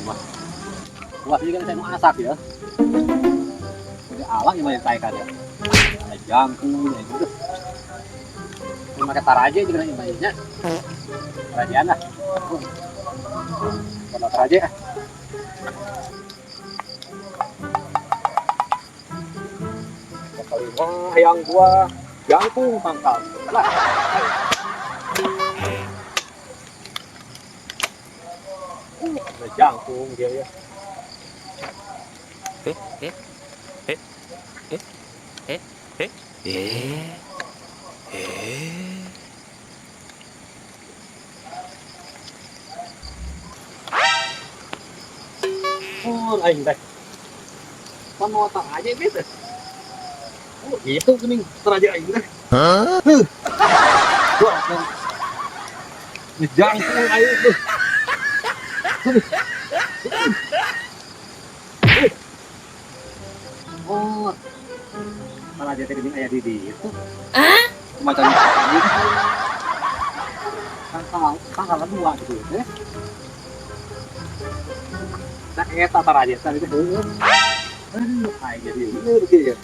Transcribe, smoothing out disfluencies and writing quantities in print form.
Mah. Wah, ini kan saya mau asak ya. Ini alang yang banyak taekan ya. Ada jangkung ya gitu. Ini pakai taraje juga nih bayinya. Tarajean lah. Kalau taraje ah. Kelima yang gua jangkung pangkal. Lah. Ada jangkung dia ya. えええええええええ Oh, aing teh. Pan mau taraje gitu. Oh, itu geuning taraje aing teh. Hah? Wah, ini jangkung aing tuh. Oh, taraje teh geuning aya di ditu. Macam gitu. Tangkal, tangkal dua gitu ya. Nah, eta taraje tadi teh heueuh. Aduh, aing jadi lieur kieu ya.